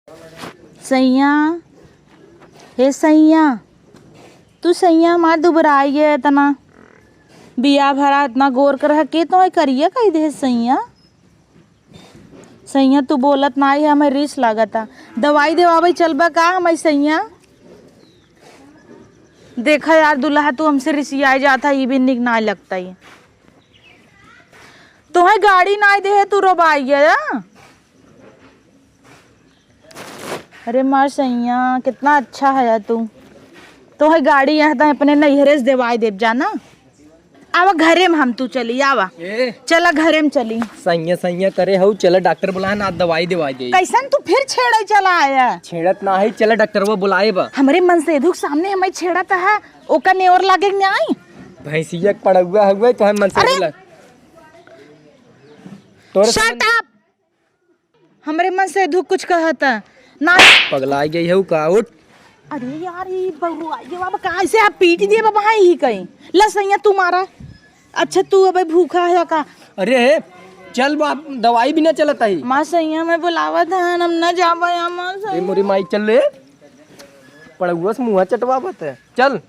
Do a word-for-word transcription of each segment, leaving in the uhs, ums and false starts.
सैया, हे सैया, तू सैया हमार दुबराई है इतना, बिया भरा इतना गोर कर के तो है करिया कह दे सैया। सैया तू बोलत नाई है, हमें रिस लागता। दवाई देवावे चलबा का हमें सैया? देखा यार दुल्हा तू हमसे रिसियाए जाता, ये भी निक नाई लगता है। तोहे गाड़ी नाई दे है, तू रोबाई है। अरे मार सैया, कितना अच्छा है तू। तोहे गाड़ी यहाँ तक अपने नैहरे से देवाई देब जाना। आवा घरे में हम तू चली, आवा। ए। चला घरे में चली। सैया, सैया करे हऊ, चला डॉक्टर बुलाए ना, दवाई देवाई दे। कैसन तू फिर छेड़े चला आया? छेड़त ना है, चला डॉक्टरवा बुलाए बा। हमरे मनसेधु के सामने हमें छेड़त है, ओका नेवर लागे के नाई। भैंसिया के पड़ौआ हउए, तो हम मनसेधु अरे! ला-, तोरे Shut up! हमरे मनसेधु कुछ कहता ना। पगला गई है का? उठ। अरे यार, ई बउआ, ये बाबा का ऐसे आप पीट दिए बाबा, हाँ, यही कहीं। ले सैया, तू मारा। अच्छा, तू अबे भूखा है का? अरे, चल बाप, दवाई भी ना चलत है। माँ सैया, मैं बुलावत है, हम ना जाबे, माँ ए सैया। मोरी माई, चल ले। पड़ौआ से मुँह चटवावत है। चल,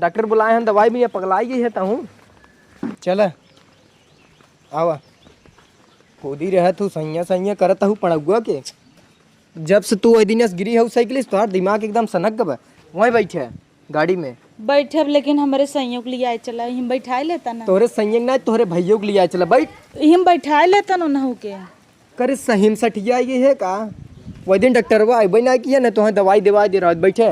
डॉक्टर बुलाए हैं, दवाई भी ना, पगलाई गई है तहूँ। चल। आवा। कूदी रहत हूँ, सैया, सैया करत हूँ पड़ौआ के। जब से तू ओह दिन से गिरी हऊ साइकिल से, तोहार दिमाग एकदम सनक गबा। वहीं बैठे गाड़ी में। बैठब, लेकिन हमरे सैयों के लिए आए चला, हम बैठाए लेता ना। तोहरे सैया के ना, तोहरे भैयों के लिए आए चला, बैठ। हम बैठाए लेता ना उन्हों के। करे सही में सठिया ये है का? वह दिन डॉक्टरवा अइबे ना किया ना, तोहे दवाई देवा दे रहा, बैठे।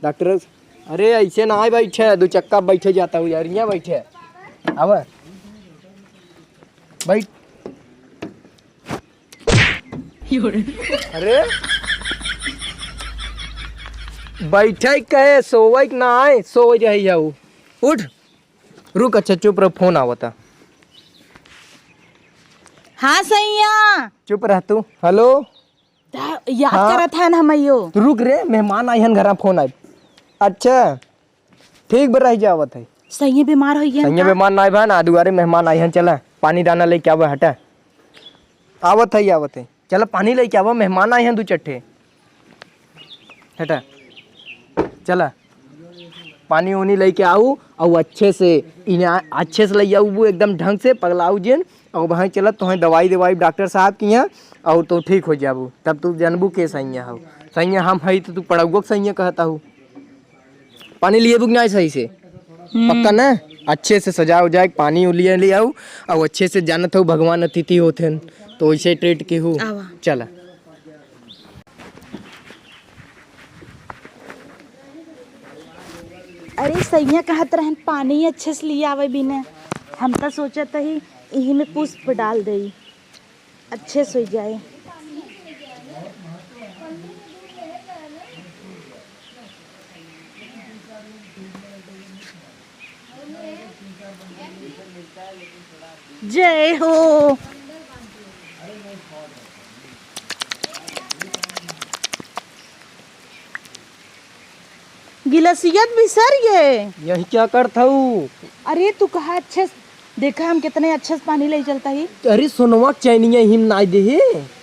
डॉक्टर, अरे ऐसे ना आए बैठे, दो चक्का बैठे जाता हूँ यार, यहाँ बैठे। आवा। बैठ। अरे बैठे कहे, सोवे के ना आए, सो रही है वो। उठ, रुक, अच्छा चुप रह, फोन आवता। हाँ सैया। चुप रह तू। हेलो। दा-, याद हाँ। करत है ना हमैयो। तू रुक रे, मेहमान आई हन घरा, फोन आई। अच्छा, ठीक बा, रह जा, आवत है। सैया बीमार हो गया सैया का? बीमार ना बा ना, दुआरे मेहमान आई हन, चला पानी दाना लेके आवे, हटा। आवत है, आवत है, चला पानी लेके आवा, मेहमान आई हन दू चट्ठे। हटा, चला। पानी उनी लेके आऊ, और अच्छे से इन्हें अच्छे से ले आऊ, वो एकदम ढंग से पगलाऊ जिन, और वहाँ चला, तोहें दवाई देवाई डॉक्टर साहब के यहाँ, और तो ठीक हो जाबू। तब तू जानबू के सैया हो। सैया हम हई तो तू पड़ौआ के सैया कहता हूँ। पानी लिए बुक ना सही से? हम्म। पक्का ना? अच्छे से सजा उजा के पानी उलिया ले आऊ, और अच्छे से जानत हो भगवान अतिथि होते हैं, तो वैसे ट्रीट की हूँ। आवा। चला। अरे सैया कहत रहन पानी अच्छे से लियावे बिना, हम तो सोचत ही यही में पुष्प डाल देई, अच्छे से हो जाए। जय हो। गिलसियत बिसर गए। यही क्या करत हऊ? अरे तू कहा अच्छे से, देखा हम कितने अच्छे से पानी ले चलता ही। अरे सोनवा के चैनिया हिम नाई देहे।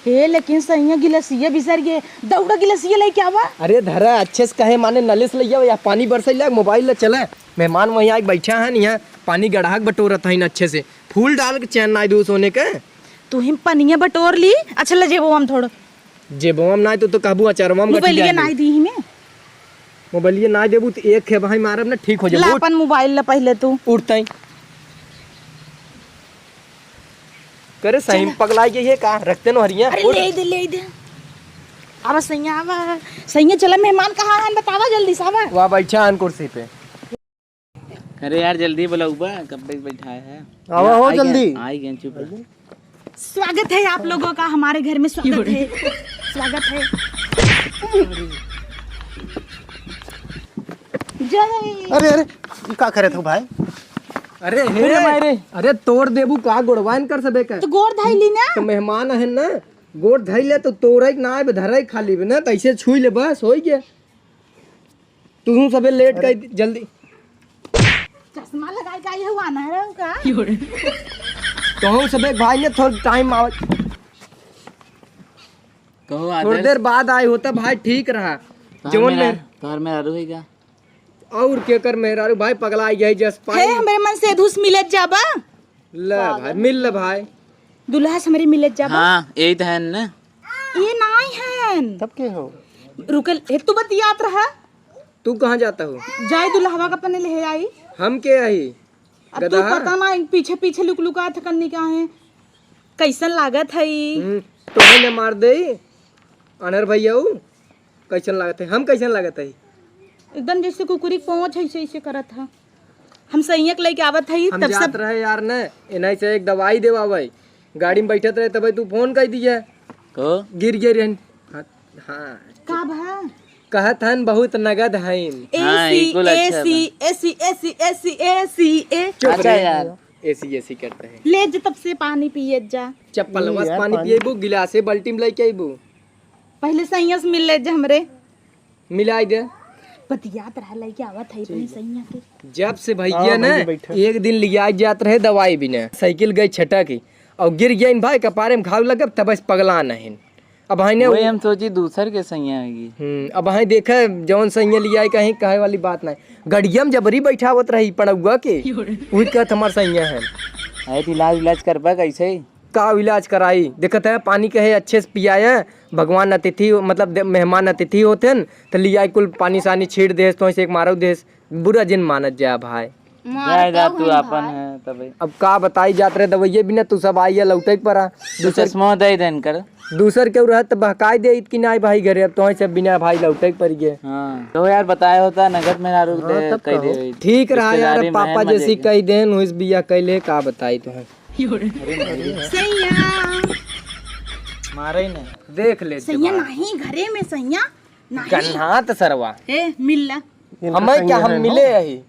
हे लेकिन सैया गिलसिया बिसर गए, दौड़ा गिलसिया लेके आवा। अरे धरा अच्छे से कहे माने नले से ले आवा, या पानी बरसै लाग मोबाइल ले चला। मेहमान वहीं आके बैठा है, यहाँ पानी गढ़ा के बटोरत है अच्छे से। फूल डाल के चैन नाई दू सोने के। तू हिम पनिया बटोर ली। अच्छा ले जेबो हम थोड़ा। जेबो हम नाई तो, तो कहबू अचारवा में मोबाइलिया गठिया नाई दी हिमे। मोबाइलिया नाई देबू तो एक है भाई मारब ना, ठीक हो ला जाबू। अपन मोबाइल ला पहले तू। उठतई। करे सही चला। पगलाई गई है का? रखते नो हरिया। अरे उठ। ले दे, ले दे। आवा सैया, आवा। सैया चला, मेहमान कहाँ हैं बतावा जल्दी से आवा। वहाँ बैठा हन कुर्सी पे। अरे यार, जल्दी बुलाऊ बा, कब तक बैठा है? आवा हो जल्दी। आई गए, चुप रह। स्वागत है आप लोगों का हमारे घर में, स्वागत है, स्वागत है। जय। अरे, अरे, का करे तू भाई? अरे, हे, अरे, तोड़ देबू का, गोड़वाइन कर सबे का? तो गोड़ धइली ना। तो मेहमान है ना, गोड़ धइ ले तो तोड़े के ना आए, धरे खाली बे ना, तो ऐसे छुई ले बस, हो गया। तू सबे लेट अरे। कर जल्दी। चश्मा लगाए का ये हुआ ना है का? तोहू सबे भाई ने थोड़ा टाइम आवे। कहो थोड़ी आदर्श। देर बाद आई होता भाई, ठीक रहा। तोहर जवन मेहरा-, मेहर- तोहर मेहरारू है का? और केकर मेहरारू भाई, पगला गई जस पाई। हे, हमरे मन से धुस मिलत जाबा। ले भाई, मिल ले भाई। दुल्हा से हमरे मिलत जाबा। हाँ, यही तो है न। ये नाई हन। तब के हो? रुकल, हे, तू बतियात रहा। तू कहाँ जाता हो? जाई दुल्हवा का अपने ले आई। हम के आई? अब तू गदहा। पता ना, पीछे पीछे लुक लुकात कन्नी का है। कैसन लागत है ई? हम्म, तोहे ने मार दे, अनर भैया ऊ। कैसन लागत है? हम कैसन लागत है? एकदम जैसे कुकुरी के पहुँच है, ऐसे, ऐसे करत है। हम सैया के लेके आवत है, हम तब जात सब रहे यार ने, एनही से एक दवाई देवावे। गाड़ी में बैठत रहे, तबे तू फोन कर दिए। को? गिर गए रहन। हाँ, हाँ। का भा? कहत हन बहुत नगद हईन। हाँ, एसी, ई कुल अच्छा एसी, बा। एसी, एसी, एसी, एसी, ए। चुप अच्छा रहे। यार। एसी, एसी करते हैं। ले जा तब से पानी पिए जा। चप्पल नहीं बस यार, पानी पानी। पिएबू, गिलासे बाल्टी में लेके अइबू। पहले सैया से मिल ले जा हमरे। मिलाई दे। बतियात रहा, लेके आवत है अपनी ठीक बा। सैया के। जब से भैया आओ, ना भैया बैठो। एक दिन लिया जात रहे दवाई बिना, साइकिल गई छटक और गिर गया इन भाई, कपारे में घाव लगब, तब बस पगला नहीं। अब भाई ने वही हम सोची दूसर के सैया होगी। हम्म, अब भाई देखे जौन सैया लिया है, कहीं कहे वाली बात नहीं। गड़िया में जबरी बैठावत रही पड़ौआ के, वही कहत हमार सैया है। अरे तो इलाज उलाज करबा कैसे? का इलाज कराई? देखत है पानी कहे अच्छे से पियाए, भगवान अतिथि, मतलब दे-, मेहमान अतिथि होते हैं, तो लिया कुल पानी सानी छीट देस, तो ऐसे एक मारो देस, बुरा जिन मानत जा भाई। मार जाए जा, तो तू हन आपन भाई। है तबे। अब का बताई, जात रहे दवाइये बिना, तू सब आई है लौटे के परा। तू दूसर चश्मा दे देन कर। दूसर के रहत तो बहकाई दे कि नाई भाई घरे, अब तो ऐसे बिना भाई लौटे के पड़ गए। हाँ, तो यार बताए होता नगद में आरू हाँ, दे, तब कह कहो। दे। ठीक रहा यार, रिश्तेदारी में पापा है, जैसी मजे के। कह देन, उस बिया कैले का बताई तो है। सैया। मारे ही नहीं। देख ले सैया भाई। नहीं, घरे में सैया नहीं। गन्हात सरवा। ए, मिल ला। इनका हमें क्या, सैया हम है, मिले हो? यही।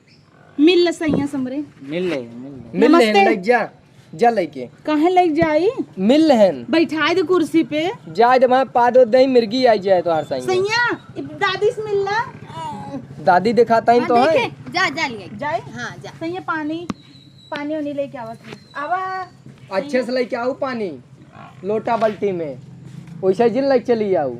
मिल ला सैया समरे। मिल ले, मिल ले। मिल ले, नमस्ते। लग जा, जा लेके। काहे लग जाई? मिल लेहन। बैठाए दे कुर्सी पे। जाए दे, वहाँ पादो दही मिर्गी आई जाए तो हर सैया। सैया, इ दादी से मिल ला। दादी दिखाता ही हाँ, तो है। देखे, जा, जा लिए। जाए? हाँ, जा। सैया पानी। पानी उनी लेके आवत है। आवा। अच्छे से लेके आऊ पानी, लोटा बाल्टी में। वैसे जिन लेके चली आऊ।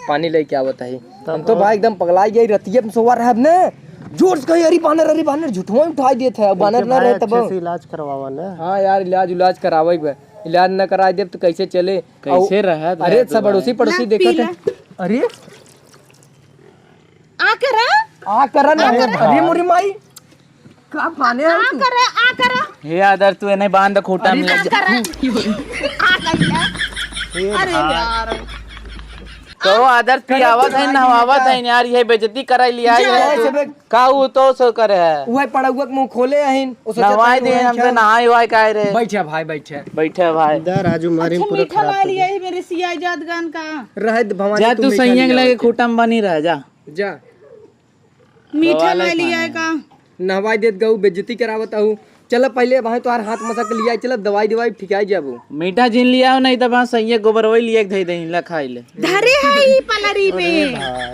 पानी लेके आवत है। हम तो भाई एकदम पगला गई, रतिया में सोवा रहब ने। जोर से कही, "अरे बानर, अरे बानर", झूठवा उठाई देत है। अब बानर इनके ना भाई रहे तब। अच्छे से इलाज करवावा ना। हाँ यार, इलाज उलाज करावे बे। इलाज न कराई देब तो कैसे चले? कैसे आऊ, रहे? अरे सब पड़ोसी, पड़ोसी ना देखत है। पीला। अरे आ करा। आ करा ना। आ करा। अरे मोरी माई। का पाने आ है तू? करा, आ करा। हे आदर, तू एने बांध खूटा में। आ करा। आ गइला। अरे यार। तो आदर पियावत है, नहवावत है यार, ये बेइज्जती कराई लिया है। का ऊ तो सो करे है? उहे पड़ौआ के मुंह खोले अहिन, ऊ सोचत नहवाई है दे, उहे हमसे छे। नहाई वाई काहे रे? बैठे भाई, बैठे। बैठे भाई। दा राजू मारी अच्छा, पूरा मीठा खराब ना कर लिया दे। है मेरे सिया जात गान का। रहे दे भवानी, जा तू मीठा संयंग लिया लगे बैठे। खूटा में बनी रह जा। जा। मीठा ना लिया है का? नहवाई देत गऊ, बेइज्जती करावत आहू। चल पहले भाई तोहार हाथ मसक लिया, चल दवाई दवाई ठिकाई जाबू। मीठा जिन लिया हो, नहीं तो वहाँ सैया गोबर वही लिया के धई दही, ला खाई ले। धरे है ई पलरी पे। अरे भाई।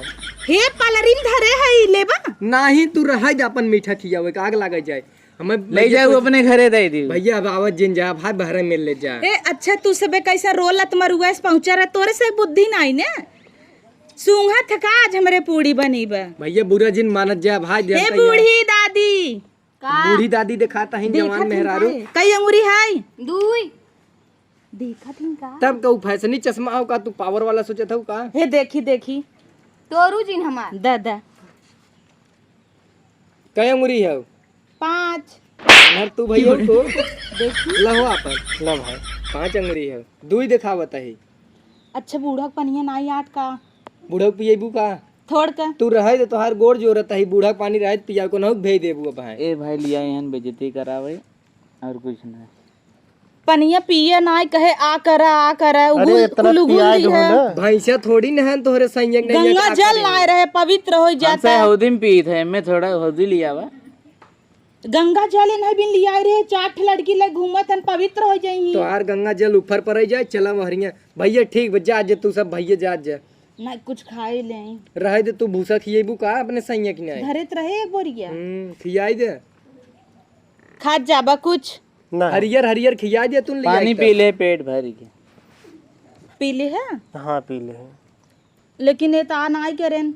हे पलरी में धरे है ई, लेबा? नाही, तू रह जा, अपन मीठा खियावे का आग लागे जाए। हमें ले भैया जाऊ तो अपने घरे दे दी। भैया अब आवत जिन जा, भाई बहरे मिल ले जा। ए, अच्छा तू सबे कैसा रोलत मरुआ से पहुँचा रहे, तोरे से बुद्धि नाही ने। सूंघत ह का आज हमरे पूड़ी बनी बा। भैया बुरा जिन मानत जा भाई, हे जानता ही है। बूढ़ी दादी। का? बूढ़ी दादी देखाता ही देखत जवान ही मेहरारू। का है? कई अंगुरी है? दुई। देखत ही का? तब का उ फैशनी चश्मा हो का, तू पावर वाला सोचत हो का? हे देखी, देखी। तोरू जिन हमार। द, द। कई अंगुरी है? पाँच। यार तू भैया को देखी। लहो आपन। लो भाई, पाँच अंगुरी है, दुई देखावत है। अच्छा, बूढ़ा के पनिया ना याद का? बूढ़ा के पिएबू का? थोड़ के। तू रहे दे, तोहार गोड़ जोरत है, बूढ़ा के पानी रहे त पिया को ना भेज देबू अब भाई। ए भाई, लिया एहन बेइज्जती करावे और कुछ ना। पनिया पिए ना कहे, आ करा, आ करा, अरे, उगुल, इतना उलुगुल पियाए दी दो है। ना। भैंसा थोड़ी नहन तोहरे संयक नहीं गंगा है, का जल करे? लाए रहे, पवित्र हो जाता हमसे है। हौदी में पीत है, मैं थोड़ा हौदी लिया बा। गंगा जल नहीं बिन लिया रहे, चार ठे लड़की ले घूमत हन, पवित्र हो जाई। तोहार गंगा जल ऊपर पर जाए, चला वहरिया। भैया ठीक बा, जा जे तू सब भैया जा जे। ना कुछ खाए ले। रहे दे, तू भूसा खिएबू का अपने सैया की नहीं? घरे त रहे एक बोरिया। हम्म, खियाई दे। खात जाबा कुछ। ना। हरियर हरियर खिया दे तू, ले पानी आई पी तो। ले पेट भर के। पी ले है? हाँ, पी ले है। लेकिन ये तो आ नाई करेन।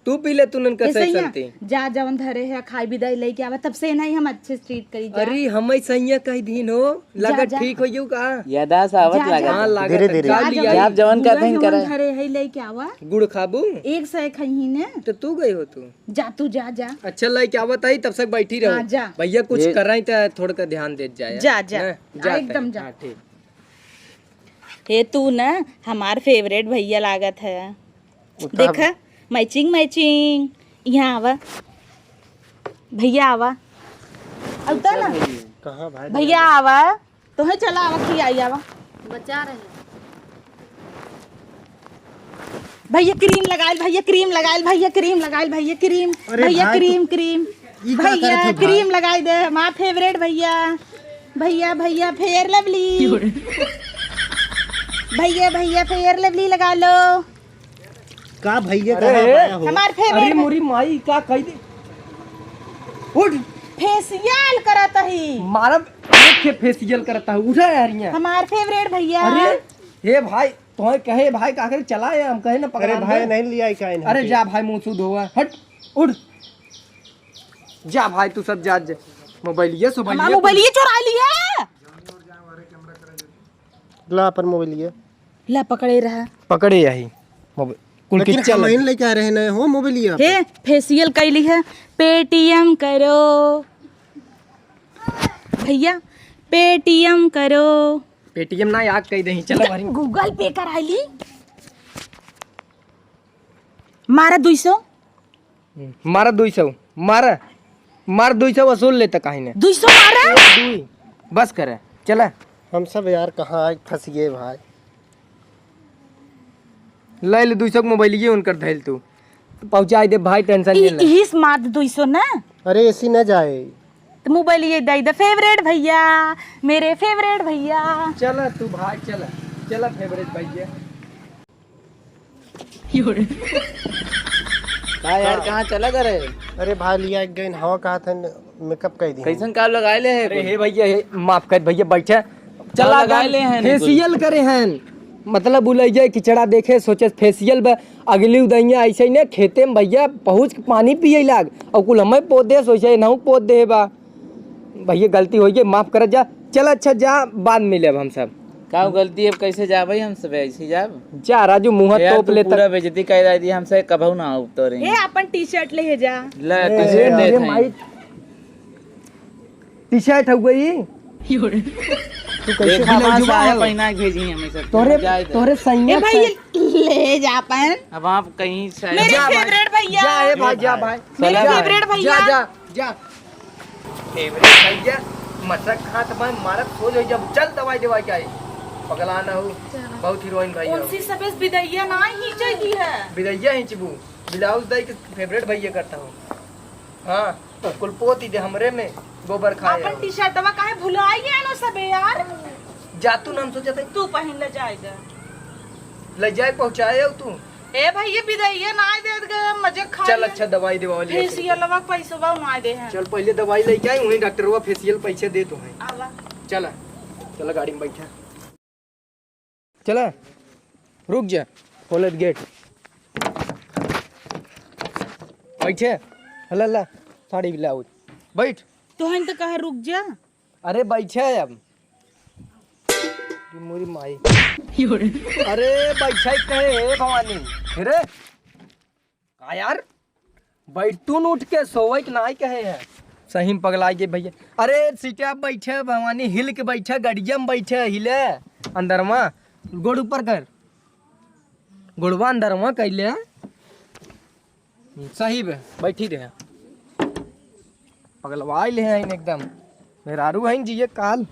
तू पी ले, तू नन का ऐसे सही ही है। संती। जा, जवन धरे है, खाई बिदाई लेके आवा, तब से नहीं हम अच्छे से treat करी जा। अरे, हम ही सही कही दीन हो, जा, लगा जा। ठीक हो यू का? यादाश्त आवत जा, लागत जा। हाँ, लागत धीरे, है। धीरे। जा, जा, लिया। जा, जवन पूरा कहते हैं जवन करे। धरे है, लेके आवा। गुड़ खाबू? एक सौ खाई ने। तो तू गई हो तू? जा, तू जा, जा। अच्छा, लेके आवत आई, तब तक बैठी रहो। हाँ, जा। भैया कुछ ये कराई तो थोड़ा का ध्यान देत जाए। जा, जा। ना? आ, जाते एकदम हैं। जा। हाँ, ठीक। हे तू ना हमार favourite भैया लागत है। उतार। देखा, matching matching। यहाँ आवा, भैया आवा, उतर ना। कहाँ भाई? भैया आवा, तोहे चला आवा, खियाई आवा। बचा रहे। भैया cream लगाइल, भैया cream लगाइल, भैया cream लगाइल, भैया cream, अरे भैया भाई, cream, cream। ई का करत भैया हो भाई? Cream लगाई दे, हमार favourite भैया। भैया, भैया, Fair Lovely। भैया, भैया, Fair Lovely लगा लो। का भैया, अरे, कहाँ पाया हो? हमार favourite अरे, भै- मोरी माई, का कह दे? उठ। Facial करत ही। मारब, एक के facial करत है। उठा यार, यहाँ। हमार favourite भैया। अरे, हे भाई, तोहे कहे भाई, का करे, चला यार, हम कहे ना पकड़ा अरे भाई, दे। नहीं लिया, का नहीं अरे, के? जा भाई, मुँह सुध हुआ, हट, उठ। जा भाई, तू सब जा, जा। मोबाइलिया, सोबाइलिया हमार तू मोबाइलिया चोरा लिया। ला अपन मोबाइलिया। ला पकड़े रहा। पकड़े यही। मोबाइल, कुल लेकिन किच्चा हम लगी। लेके आ रहे हैं हो मोबाइलिया। हे, facial कैली है। Paytm करो। भैया, Paytm करो। Paytm ना याद कही दही, चलो भाई। Google Pay कराई ली। मारा दुई सौ। मारा दुई सौ, मारा, मार दुई सौ वसूल लेता काहे ने। दुई सौ मारा? एक, दुई, बस करे, चला। हम सब यार कहाँ आए फंस गए भाई। ले ले दुई सौ के मोबाइल ये उनकर धैल तू। पहुँचाई दे भाई, tension ई-, नहीं ले। इहिस मार दुई सौ ना? अरे ऐसी न जाए। तो मोबाइल ये दे दे, favourite भैया, मेरे favourite भैया। चला तू भाई, चला, चला favourite भैया। का यार, कहाँ चला करे? अरे भाई, लिया एक गइन हवा कहा था, makeup कर दी। कैसन का लगाए ले है अरे कुल? हे भैया, हे, माफ कर भैया, बैठे। चला लगाए ले हैं facial करे हैं, मतलब बुलाई जाए किचड़ा देखे, सोचे facial बा, अगली उदैया ऐसे ही ने खेते में भैया पहुँच के पानी पिए लाग, और कुल हमें पोत दे, सोचे नहु पोत दे बा। भैया गलती हो गई, माफ कर जा। चल अच्छा जा, बाद में मिले अब हम सब। का गलती, अब कैसे जा भाई हम सब ऐसे ही जाब? जा राजू, मुँह यार, तोप तू लेता। पूरा बेइज्जती कर दिया हमसे, कबहू ना हो तो रही। ए, अपन T-shirt ले जा। ले, ए, T-shirt अरे देत हैं। माई, T-shirt हो गई। तू कैसे देखा बिना वहाँ जुबा साया हो? पहना के भेजी हमें सब। तोरे, जाए दे। तोरे सैया ए भाई, से ये ले जा अपन। अब आप कहीं से मेरे जा भाई, favourite भैया। जा ए भाई, जा भाई। मेरे जा, favourite भैया। जा, जा, जा। Favourite भैया, मसक खात बा, मारत सो जाई जब, चल दवाई देवाई के आई। पगला ना हो, चलो। बहुत हीरोइन भाई हो। उनसे सबसे बिदैया ना ही चाहिए है। बिदैया ही चिबू, blouse दाई के favourite भैया करता हूँ। हाँ, कुल पोती दे हमरे में, गोबर खाए अपन हो। T-shirtवा काहे भुलाई गया नो सबे यार? जा तू ना, हम सोचत है। तू पहिन ले जाए जा। ले जाए पहुँचाए हो तू। ए भैया, बिदैया ना देत गए, मजे खा चल, ले। अच्छा, दवाई देवा लिया। Facialवा के पैसवा ना दे हैं। चल, पहले दवाई लेके आई, वहीं डॉक्टरवा facial पैसे दे तो हैं। आवा। चला, चला, गाड़ी में बैठा। चला, रुक जा, खोलत gate। बैठे, हला, ला, साड़ी blouse। बैठ। तोहन तो कहा रुक जा। अरे बैठे अब। ये मोरी माई। अरे बैठे कहे, हे भवानी। अरे का यार, बैठतून उठ के सोवे के नाई कहे है। सही में पगला गए भैया। अरे सीटा बैठे भवानी, हिल के बैठे, गड़िया में बैठे, हिले अंदरवा, गोड़ ऊपर कर, गोड़वा अंदरवा कैले। सही बे, बैठी रहे। पगलवाई ले हैं एकदम। मेहरारू हैं जिए काल।